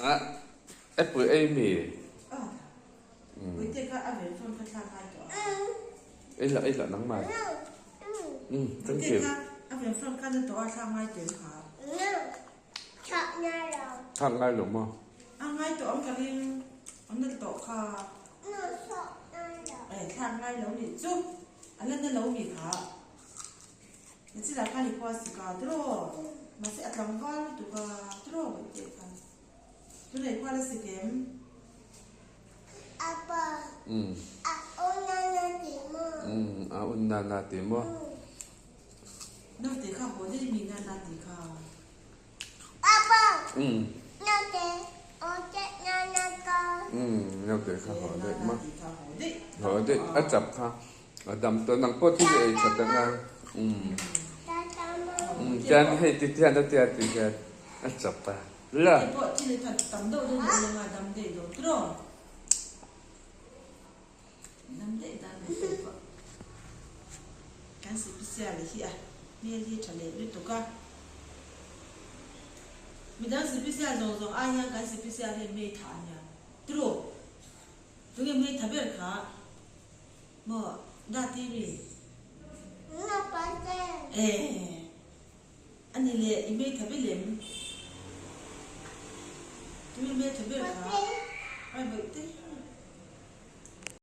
A apple ei mi? Ei lah ei lah nangmah. Thank you. Thlak ngai lo maw? A un na na ti maw? Naute kha haw daih maw? Haw daih a chap kha a dam tawh nang pawh thil i ei that anga chuan hei ti hian a tia ti hian a chap a. La. Ani leh i hmeitha be lem. Tui hmeitha ber kha ai bawih te.